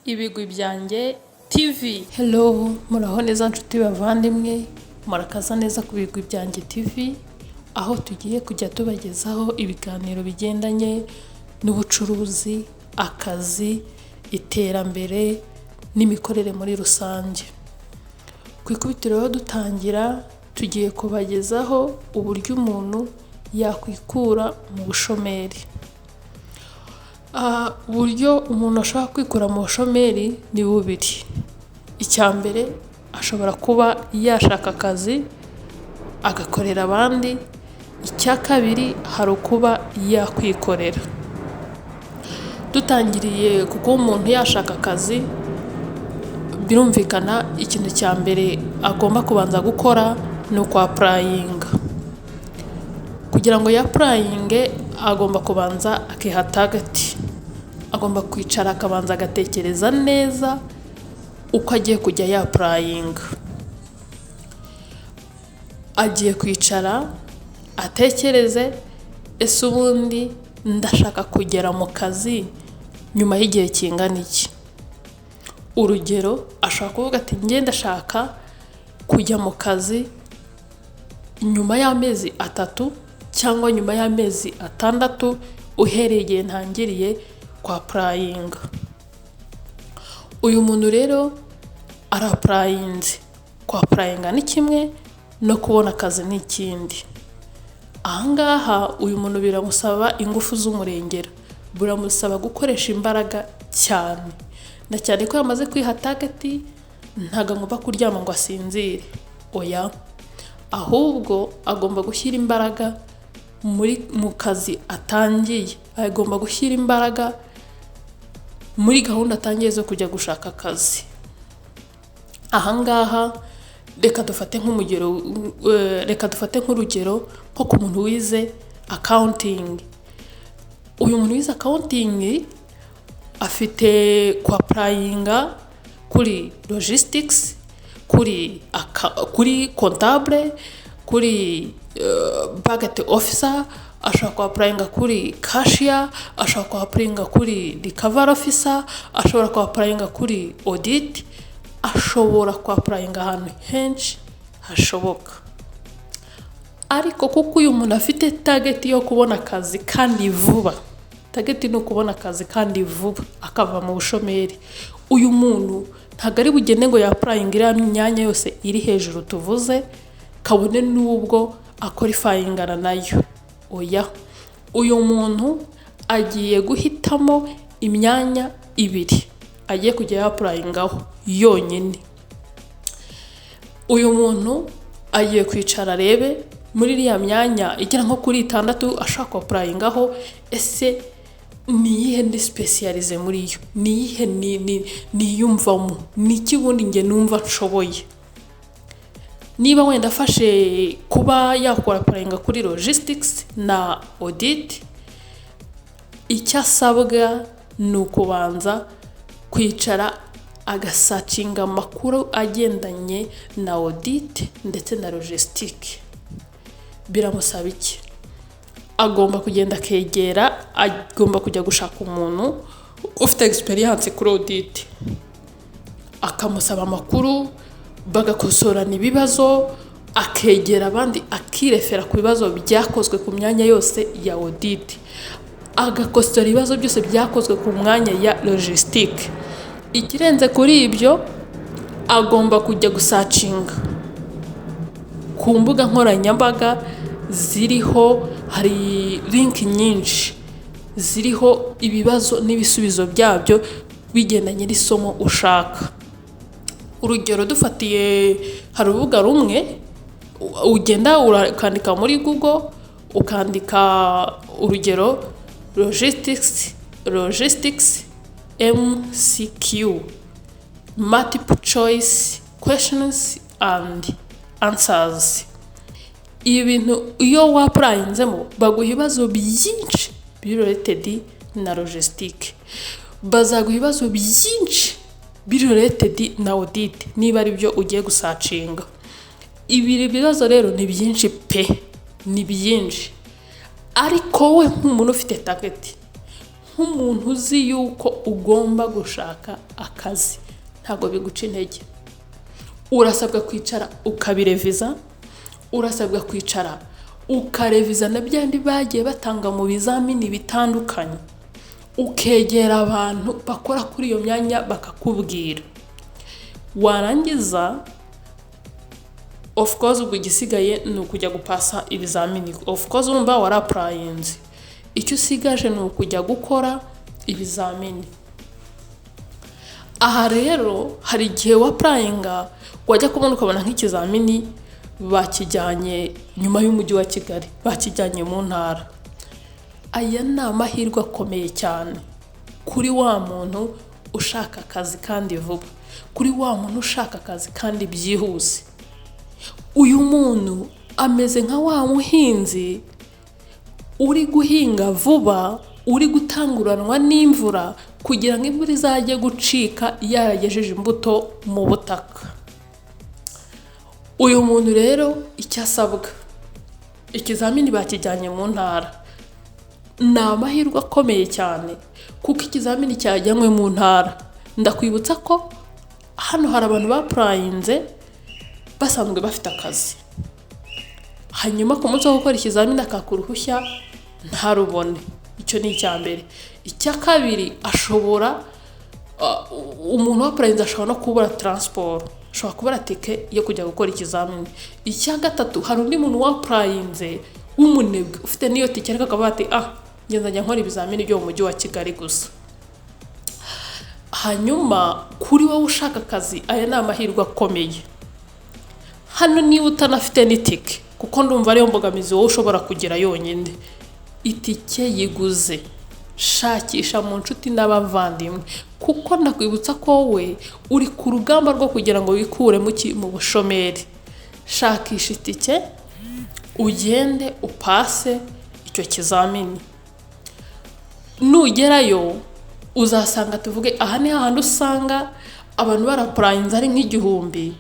Ibigwi Byanjye TV. Hello, muraho neza nshuti bavandimwe, murakaza neza ku Bigwi Byanjye TV, aho tugiye kujya tubagezaho ibiganiro bigendanye n'ubucuruzi, akazi, iterambere n'imikorere muri rusange. Ku ikubitiro rero dutangira, tugiye kubagezaho uburyo umuntu yakwikura mu bushomeri. Uburyo umuntu ashobora kwikura mu bushomeri ni bubiri. Icya mbere, ashobora kuba yashaka akazi agakorera abandi, icya kabiri hari ukuba yakwikorera. Dutangiriye ku kuba umuntu yashaka akazi, birumvikana ikintu cya mbere agomba kubanza gukora ni ukwapplyinga. Kugira ngo yapplyinge agomba kubanza akiha target. Agomba kwicara akabanza agatekereza neza uko agiye kujya yapplyinga. Agiye kwicara atekereze: ese ubundi ndashaka kugera mu kazi nyuma y'igihe kingana iki? Urugero, ashobora kuvuga ati: njye ndashaka kujya mu kazi nyuma y'amezi 3 cyangwa nyuma y'amezi 6 uhereye igihe ntangiriye kwapplyinga. Uyu muntu rero arapplyinze. Kwapplyinga ni kimwe, no kubona akazi ni ikindi. Aha ngaha uyu muntu biramusaba ingufu z'umurengera, biramusaba gukoresha imbaraga cyane, na cyane ko yamaze kwiha target, ntabwo agomba kuryama ngo asinzire, oya, ahubwo agomba gushyira imbaraga mu kazi atangiye, agomba gushyira imbaraga muri gahunda atangiye zo kujya gushaka akazi. Aha ngaha reka dufate nk'urugero nko ku muntu wize accounting. Uyu muntu wize accounting afite kwapplyinga kuri logistics, kuri comptable, kuri budget officer, ashobora kwapplyinga kuri cashier, ashobora kwapplyinga kuri recovery officer, ashobora kwapplyinga kuri audit, ashobora kwapplyinga ahantu henshi hashoboka. Ariko kuko uyu muntu afite target yo kubona akazi kandi vuba, target ni ukubona akazi kandi vuba akava mu bushomeri, uyu muntu ntabwo ari bugende ngo yapplyinge iriya myanya yose iri hejuru tuvuze, kabone n'ubwo aqualifyingana nayo. Oya, uyu muntu agiye guhitamo imyanya ibiri agiye kujya yapplyingaho yonyine. Uyu muntu agiye kwicara arebe muri iriya myanya igera nko kuri itandatu ashaka kwapplyingaho, ese ni iyihe ndi spécialisé muri yo? Ni iyihe niyumvamo? Ni iki ubundi njye numva nshoboye? Niba wenda afashe kuba yakora applyinga kuri logistics na audit, icyo asabwa ni ukubanza kwicara agasearchinga amakuru agendanye na audit ndetse na logistique. Biramusaba iki? Agomba kugenda akegera, agomba kujya gushaka umuntu ufite experience kuri audit, akamusaba amakuru, bagakosorana ibibazo, akegera abandi, akirefera ku bibazo byakozwe ku myanya yose ya audit, agakosora ibibazo byose byakozwe ku mwanya ya logistique. Ikirenze kuri ibyo, agomba kujya gusearchinga ku mbuga nkoranyambaga ziriho, hari link nyinshi ziriho ibibazo n'ibisubizo byabyo bigendanye n'isomo ushaka. Urugero dufatiye, hari urubuga rumwe ugenda ukandika muri Google, ukandika urugero logistics MCQ, multiple choice questions and answers. Ibi bintu iyo wapplyinzemo baguha ibibazo byinshi biri related na logistique, bazaguha ibibazo byinshi biri related na audit niba ari byo ugiye gusearchinga. Ibi bibazo rero ni byinshi pe, ni byinshi, ariko wowe nk'umuntu ufite target, nk'umuntu ufite Nk'umuntu uzi yuko ugomba gushaka akazi, ntabwo biguca intege. Urasabwa kwicara ukabireviza, urasabwa kwicara ukareviza na byandi bagiye batanga mu bizamini bitandukanye, ukegera abantu bakora kuri iyo myanya bakakubwira. Warangiza, of course, ubwo igisigaye ni ukujya gupasa ibizamini. Of course, urumva warapplyinze, icyo usigaje ni ukujya gukora ibizamini. Aha rero hari igihe wapplyinga, wajya kubona ukabona nk'ikizamini bakijyanye nyuma y'umujyi wa Kigali, bakijyanye mu ntara. Aya ni amahirwe akomeye cyane kuri wa muntu ushaka akazi kandi vuba, kuri wa muntu ushaka akazi kandi byihuse. Uyu muntu ameze nka wa muhinzi uri guhinga vuba, uri gutanguranwa n'imvura kugira ngo imvura izajye gucika yaragejeje imbuto mu butaka. Uyu muntu rero icyo asabwa, ikizamini bakijyanye mu ntara, ni amahirwe akomeye cyane kuko ikizamini cyajyanywe mu ntara. Ndakwibutsa ko hano hari abantu bapplyinze basanzwe bafite akazi, hanyuma ku munsi wo gukora ikizamini akaka uruhushya ntarubone. Icyo ni icya mbere. Icya kabiri, ashobora umuntu wapplyinze ashobora no kubura transport, ashobora kubura tike yo kujya gukora ikizamini. Icya gatatu, hari undi muntu wapplyinze w'umunebwe ufite n'iyo tike, ariko akavuga ati: "Ah, njye nzajya nkora ibizamini byo mu mujyi wa Kigali gusa." Hanyuma kuri wowe ushaka akazi, aya ni amahirwe akomeye. Hano niba utanafite n'itike, kuko ndumva ariyo mbogamizi wowe ushobora kugira yonyine, itike yiguze, shakisha mu nshuti n'abavandimwe, kuko ndakwibutsa ko wowe uri ku rugamba rwo kugira ngo wikure mu bushomeri. Shakisha itike, ugende upase icyo kizamini. Nugerayo uzasanga, tuvuge aha ni hahandi usanga abantu barapplyinze ari nk'igihumbi,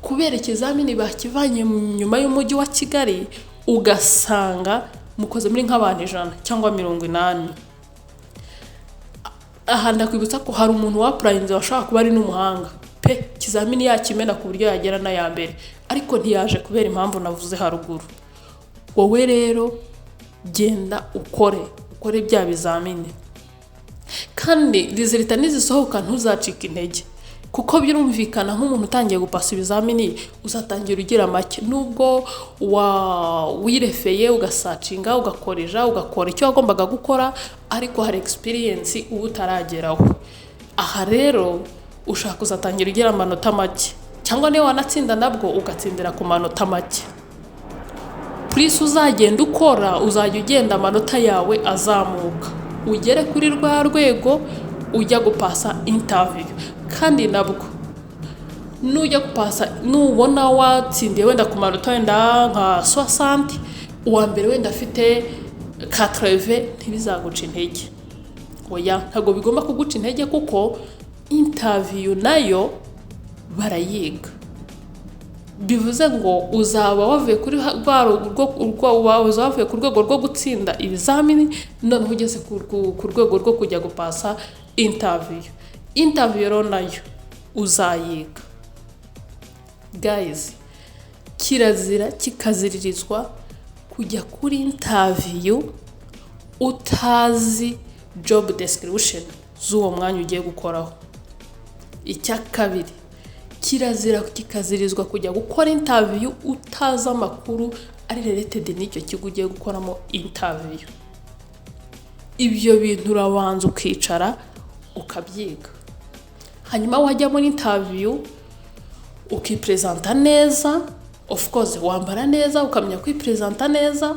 kubera ikizamini bakivanye nyuma y'umujyi wa Kigali, ugasanga mukoze muri nk'abantu 100 cyangwa 80. Aha ndakwibutsa ko hari umuntu wapplyinze washobora kuba ari n'umuhanga pe, ikizamini yakimena ku buryo yagera n'aya mbere, ariko ntiyaje kubera impamvu navuze haruguru. Wowe rero genda ukore bya bizamini, kandi résultat nizisohoka ntuzacike intege, kuko birumvikana nk'umuntu utangiye gupasa ibizamini uzatangira ugira make, nubwo wa wirefeye, ugasearchinga, ugakoreja, ugakora icyo wagombaga gukora, ariko hari experience uba utarageraho. Aha rero ushaka uzatangira ugira amanota make, cyangwa niba wanatsinda nabwo ugatsindira ku manota make. Plus uzagenda ukora, uzajya ugenda amanota yawe azamuka, ugere kuri rwa rwego ujya gupasa interview. Kandi nabwo nujya gupasa, nubona watsindiye wenda ku manota wenda nka 60, uwa mbere wenda afite 80, ntibizaguca intege. Oya, ntabwo bigomba kuguca intege, kuko interview nayo barayiga. Bivuze ngo uzaba wavuye kuri rwa uzaba wavuye ku rwego rwo gutsinda ibizamini, noneho ugeze ku rwego rwo kujya gupasa interview. Interview rero nayo uzayiga. Guys, kirazira kikaziririzwa kujya kuri interview utazi job description z'uwo mwanya ugiye gukoraho. Icya kabiri, kirazira kikazirizwa kujya gukora interview utazi amakuru ari related n'icyo kigo ugiye gukoramo interview. Ibyo bintu urabanza ukicara ukabyiga, hanyuma wajya muri interview ukipresenta neza. Of course, wambara neza, ukamenya kwipresenta neza,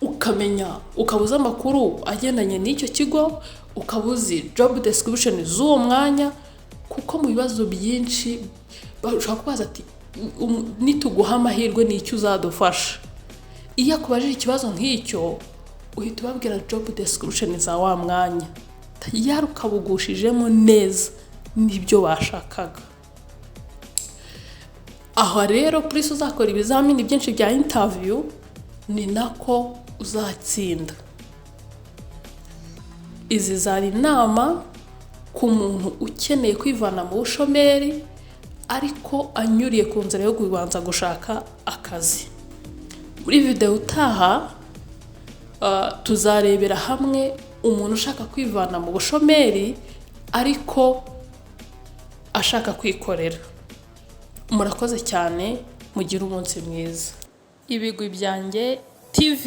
ukamenya, ukaba uzi amakuru agendanye n'icyo kigo, ukaba uzi job description z'uwo mwanya, kuko mu bibazo byinshi bashobora kubaza ati: "Nituguha amahirwe ni icyo uzadufasha?" Iyo akubajije ikibazo nk'icyo, uhita ubabwira job description za wa mwanya, tayari ukabugushijemo neza n'ibyo bashakaga. Aha rero plus uzakora ibizamini byinshi bya interview, ni nako uzatsinda. Izi zari inama ku muntu ukeneye kwivana mu bushomeri ariko anyuriye ku nzira yo kubanza gushaka akazi. Muri videwo utaha tuzarebera hamwe umuntu ushaka kwivana mu bushomeri ariko ashaka kwikorera. Murakoze cyane, mugire umunsi mwiza. Ibigwi Byanjye TV.